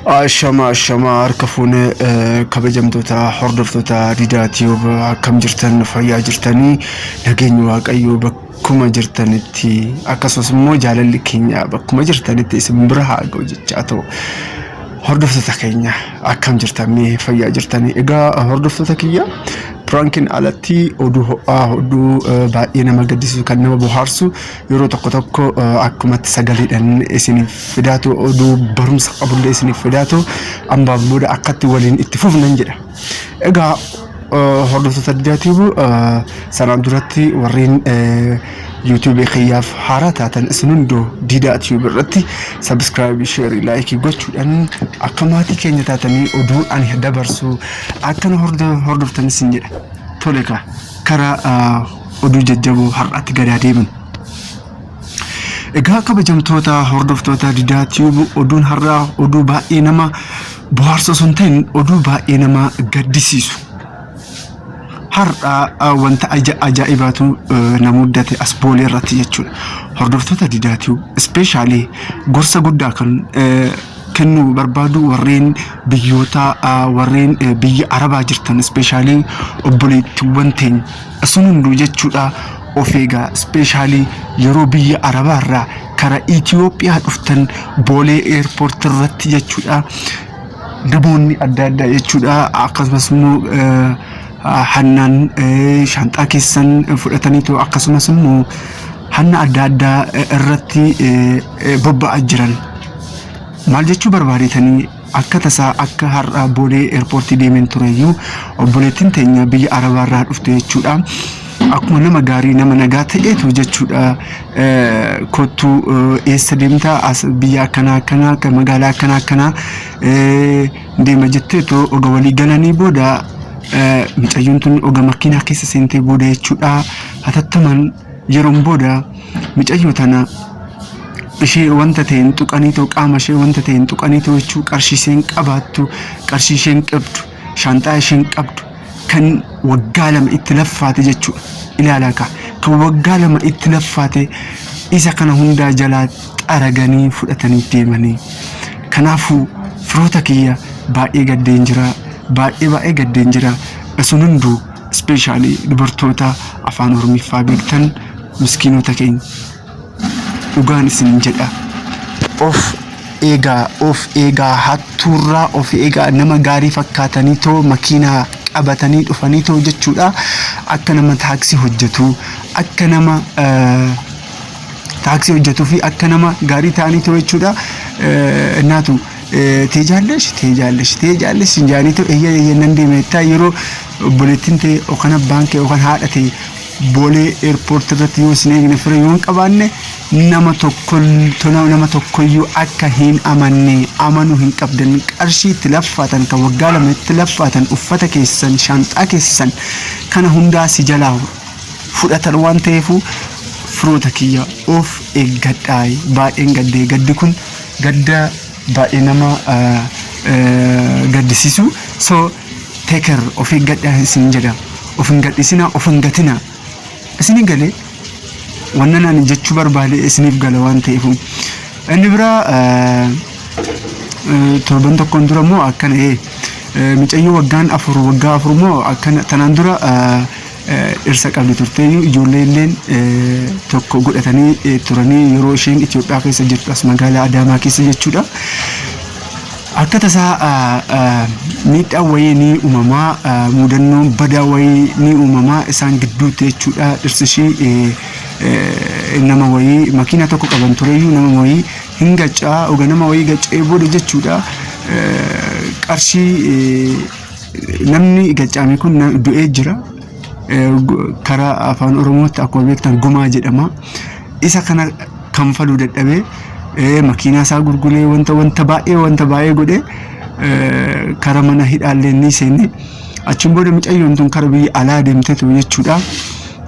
Ashama ashama, harka fuune kabajamtoota hordoftoota Didaa Tube, akkam jirtan? Fayyaa jirtanii? Nageenyi Waaqayyoo bakkuma jirtanitti, akkasumas immoo jaalalli keenya bakkuma jirtanitti isin bira haa ga'u jechaa ta'u, hordoftoota keenya akkam jirtan? Mee fayyaa jirtanii? Egaa hordoftoota kiyya, prankiin alatti oduu ho'aa, oduu baay'ee nama gaddisiisu, kan nama bohaarsu yeroo tokko tokko akkumatti sagaleedhaan isiniif fidaatu, oduu barumsa qabullee isiniif fidaatu ambaan booda akkatti waliin itti fufnan jedha. Egaa hordoftoota Didaa Tube, sanaan duratti warreen YouTube kiyyaaf haaraa taatan isin hunduu Didaa Tube irratti subscribe, share, like gochuudhaan akka maatii keenya taatanii oduu ani dabarsu akkana hordoftan isin jedha. Tole kaa, karaa oduu jajjaboo har'aatti gadaa deeman. Egaa kabajamtoota hordoftoota Didaa Tube, oduun har'aa oduu baay'ee nama bohaarsu osoo hin ta'in oduu baay'ee nama gaddisiisu. Har'a wanta ajaa'ibaatu na muddate as Boolee irratti jechuudha. Hordoftoota Didaa Tube, especially gorsa guddaa kan kennuu barbaadu warreen biyyoota, warreen biyya Arabaa jirtan, especially obboleettiiwwan teenya isin hunduu jechuudha, of eegaa. Especially yeroo biyya Arabaarraa kara Itoophiyaa dhuftan Boolee airport irratti jechuudha, namoonni adda addaa jechuudha, akkasumas immoo hannaan shaanxaa keessan fudhataniitu, akkasumas immoo hanna adda addaa irratti bobba'aa jiran. Maal jechuu barbaadetanii, akka tasaa akka har'a Boolee airportii deemeen tureyyuu obboleettiin teenya biyya Arabaarraa dhufte jechuudha. Akkuma nama gaarii, nama nagaa ta'eetu jechuudha, kottuu, eessa deemtaa, as biyya akkanaa akkanaa, magaalaa akkanaa akkanaa deema jetteetu oga walii galanii booda, mucayyoon tun oga makiinaa keessa seentee booda jechuudha, hatattaman yeroon booda mucayyoo tana ishee wanta ta'een tuqaniitoo, qaama ishee wanta ta'een tuqaniitoo jechuu, qarshii isheen qabaattu, qarshii isheen qabdu, shaanxaa isheen qabdu kan waggaa 2 itti laffaate jechuudha. Ilaalaa kaa, kan waggaa 2 itti laffaate isa kana hundaa jalaa xaraganii fudhatanii deemanii. Kanaafuu firoota kiyya, baay'ee gaddeen jira, baay'ee baay'ee gaddeen jira. Isin hunduu, especially dubartoota afaan Oromiffaa beektan, miskiinota keenya, dhugaan isin jedha, of eegaa, of eegaa, hattuurraa of eegaa. Nama gaarii fakkaatanii too makiinaa qabatanii dhufanii too jechuudha, akka nama taaksii hojjetu, akka nama taaksii hojjetuu fi akka nama gaarii ta'anii too jechuudha, naatu teejaallesh teejaallesh teejaallesh hin jaanii too, eeyya eeyya nan deema jettaa, yeroo obboleettiin ta'e yookaan abbaan kee yookaan haadha ta'e Boolee airport irratti yoo isin eegne, fira yoo hin qabaanne, nama tokko nama tokkoyyuu akka hin amanne, amanuu hin qabdan. Qarshii itti laffaatan, kan waggaa 2 itti laffaatan, uffata keessan, shaanxaa keessan kana hundaa si jalaa fudhatan waan ta'eefu, firoota kiyya, of eeggadhaa. Baay'een gaddee, gaddi kun gadda baay'ee nama gaddisiisu. So take care, of eeggadhaa isin jedha. Of hin gadhisinaa, of hin gatinaa. Isinii galee? Wannan ani jechuu barbaade isiniif gala waan ta'eef. Inni biraa, torban tokkoon dura immoo akkana mucayyoo waggaan 4, waggaa 4 immoo akkana, tanaan dura dhirsa qabdi turteeyyuu, ijoollee illeen tokko godhatanii turanii, yeroo isheen Itoophiyaa keessa jirtu, as magaalaa Adaamaa keessa jechuudha. Akka tasaa miidhaan wayii ni uumamaa, mudannoon badaa wayii ni uumamaa isaan gidduutti jechuudha. Dhirsi ishii nama wayii, makiinaa tokko qaban tureyyuu, nama wayii hin gaccaa. Oga nama wayii gaccee booda jechuudha, qarshii namni gaccaame kun du'ee jira. Karaa afaan Oromootti akkuma beektan gumaa jedhama. Isa kana kanfaluu dadhabee makiinaa isaa gurguree, wanta baay'ee, wanta baay'ee godhee, kara mana hidhaallee ni seenne. Achiin booda mucayyoon tun kara biyya alaa deemteetu jechuudha.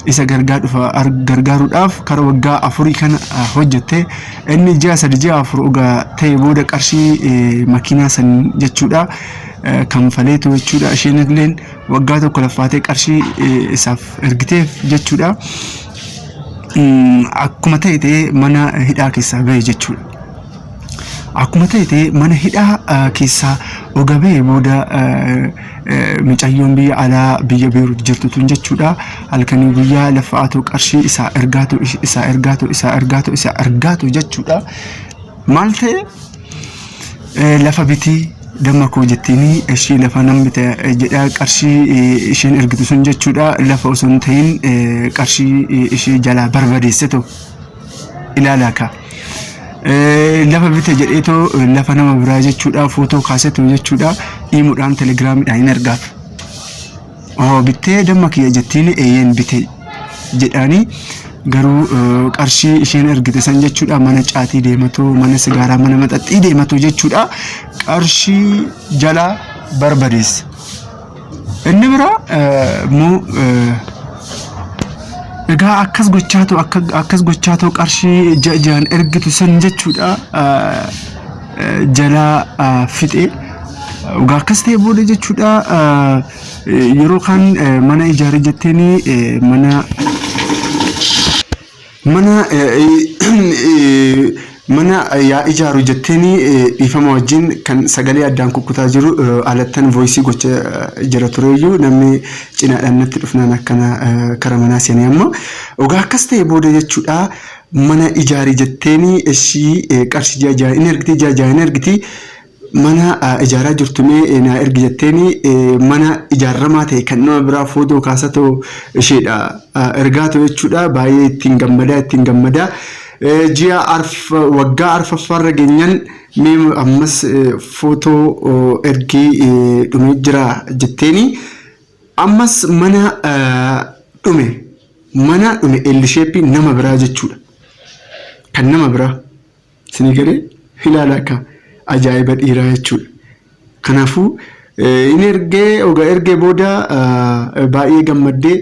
Isa gargaaruudhaaf kara waggaa 4 kana hojjette. Inni ji'a 3 ji'a 4 ogaa ta'e booda qarshii makiinaa san jechuudha kanfaleetu jechuudha. Isheen illeen waggaa tokko laffaatee qarshii isaaf ergiteef jechuudha. Akkuma ta'e ta'ee mana hidhaa keessaa ba'e jechuudha. Akkuma ta'e ta'ee mana hidhaa keessaa oga ba'e booda micayyoon biyya alaa biyya Beerut jirtu tun jechuudha. Halkanii guyyaa laffa'aatu qarshii isaa ergaatu isaa ergaatu isaa ergaatu isaa ergaatu jechuudha. Maal ta'e, lafa bitii damma koo jettiini, ishii lafa nan bita jedhaa, qarshii isheen ergitu sun jechuudha lafa osoo hin ta'in qarshii ishee jalaa barbadeessetu ilaalaa kaa. Lafa bite jedheetoo lafa nama biraa jechuudha footoo kaasetu jechuudha imuudhaan telegiraamiidhaan hin ergaaf. Oo, bittee damma kiyya jettiin, eeyyeen bite jedhaanii, garuu qarshii isheen ergite san jechuudha mana caatii deematu, mana sigaaraa, mana maxaxxii deematu jechuudha, qarshii jalaa barbadeessa. Inni biraa immoo egaa akkas gochaatu akkas gochaatu qarshii ji'a ji'aan ergitu san jechuudha jalaa fixee. Egaa akkas ta'e booda jechuudha yeroo kaan mana ijaare jetteeni mana yaa ijaaru jetteeni, dhiifama wajjin kan sagalee addaan kukkutaa jiru, alattan voice gocha jira tureyyuu, namni cinaadhaan natti dhufnaan akkana kara manaa seenee amma. Egaa akkas ta'e booda jechuudha mana ijaari jetteeni, ishii qarshii ji'a ji'aan hin ergiti, ji'a ji'aan hin ergiti. Mana ijaaraa jirtu mee naa ergi jetteeni, mana ijaaramaa ta'e kan nama biraa footoo kaasatoo isheedha ergaatu jechuudha. Baay'ee ittiin gammadaa ittiin gammadaa ji'a waggaa arfaffaarra geenyan, mee ammas footoo ergii, dhumee jira jetteeni, ammas mana dhume, mana dhume L shape nama biraa jechuudha, kan nama biraa isinii galee ilaala akka ajaa'iba dhiiraa jechuudha. Kanaafuu inni ergee, ogaa ergee booda baay'ee gammaddee,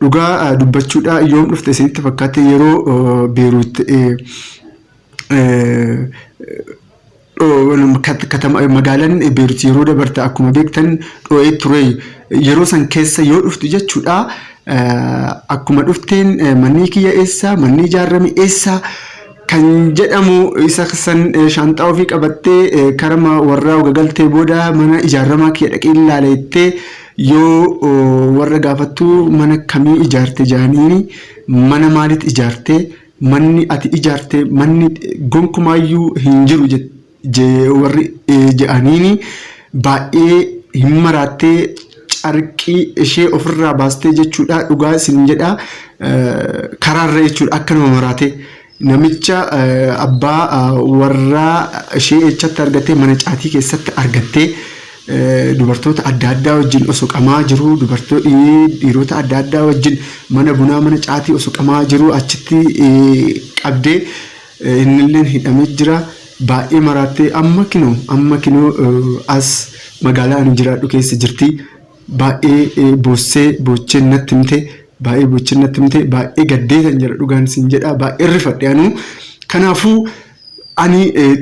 dhugaa dubbachuudha yoom dhufte isinitti fakkaate? Yeroo Beeruut magaalaan Beeruut yeroo dabarte akkuma beektan dho'ee ture. Yeroo san keessa yoo dhuftu jechuudha, akkuma dhufteen manni kiyya eessa, manni ijaarame eessa kan jedhamu isa san shaanxaa ofii qabattee karama warraa gagaltee booda mana ijaaramaa kiyya dhaqee ilaala jettee yoo warra gaafattu, mana kamii ijaarte jaaniini, mana maaliit ijaarte, manni ati ijaarte manni gonkumaayyuu hin jiru warri jedhaniini, baay'ee hin maraattee, carqii ishee ofirraa baastee jechuudha. Dhugaa isin jedha, karaarra jechuudha akka nama maraatee namicha abbaa warraa ishee echatti argattee, mana caatii keessatti argattee, dubartoota adda addaa wajjin osoo qamaa jiru, dubartoota dhiirota adda addaa wajjin mana bunaa, mana caatii osoo qamaa jiru achitti qabdee, innilleen hidhamee jira. Baay'ee maraattee amma kinoo as magaalaa ani jiraadhu keessa jirti. Baay'ee boossee boochee natti himte, baay'ee boochee natti himte, baay'ee gaddeetan jira, dhugaan isin jedha, baay'ee rifadhe anuu. Kanaafuu ani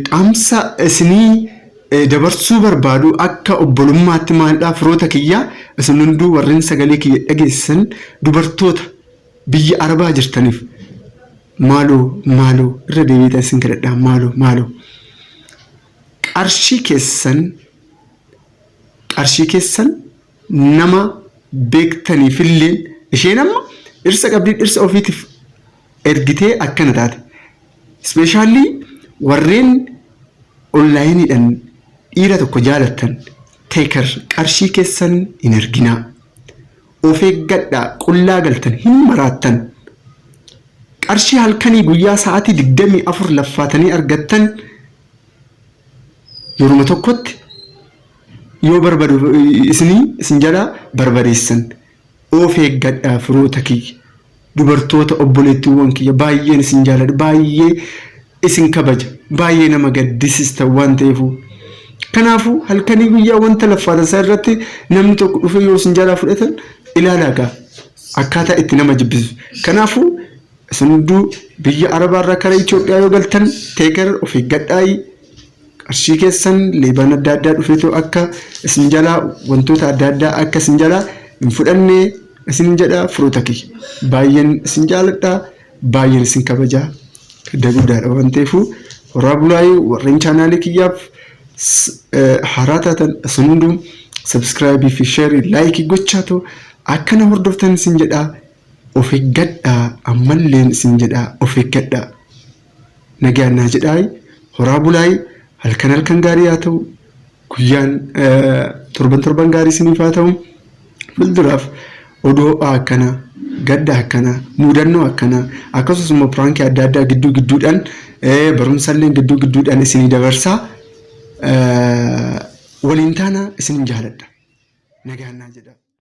dhaamsa isinii dabarsuu barbaadu akka obbolummaatti maalidhaa, firoota kiyya, isin hunduu warreen sagalee kiyya dhageessan, dubartoota biyya arabaa jirtaniif, maaloo maaloo irra deebiitan isin kadhadhaa, maaloo maaloo qarshii keessan, qarshii keessan nama beektaniifillee. Isheen amma dhirsa qabdii, dhirsa ofiitiif ergitee akkana taate. Especially warreen onlineiidhaan dhiira tokko jaalattan, take care, qarshii keessan hin erginaa. Of eeggadhaa, qullaa galtan, hin maraattan. Qarshii halkanii guyyaa sa'aatii 24 laffaatanii argattan yeruma tokkotti yoo barbadu isinii isin jalaa barbadeessan. Of eeggadhaa, firoota kiyya. Dubartoota obboleettiiwwan kiyya, baay'een isin jaaladha, baay'ee isin kabaja, baay'ee nama gaddisiistan waan ta'eefu. Kanaafuu halkanii guyyaa wanta laffaatan isaa irratti namni tokko dhufee yoo isin jalaa fudhatan ilaalaa gaa. Akkaataa itti nama jibbisu. Kanaafuu isin hunduu biyya Arabaarraa kara Itoophiyaa yoo galtan take care, of eeggadhaayi. Qarshii keessan leebaan adda addaa dhufeetoo akka isin jalaa, wantoota adda addaa akka isin jalaa hin fudhanne isin jedha. Firoota kiyya, baay'een isin jaaladha, baay'een isin kabajaa, gadda guddaadha waan ta'eefu horaa bulaayii. Warreen chaanaalii kiyyaaf haaraa taatan isin hunduu subscribe fi share, like gochaatu akkana hordoftan isin jedha. Of eeggadhaa, ammalleen isin jedha, of eeggadhaa. Nagaan naa jedhaayi, horaa bulaayi. Halkan halkan gaarii haa ta'u, guyyaan torban torban gaarii isiniif haa ta'u. Fuulduraaf odoo akkana, gadda akkana, mudannoo akkana, akkasumas immoo prankii adda addaa gidduu gidduudhaan, barumsallee gidduu gidduudhaan isinii dabarsaa waliin taana. Isinin jaaladha, nagaan naa jedha.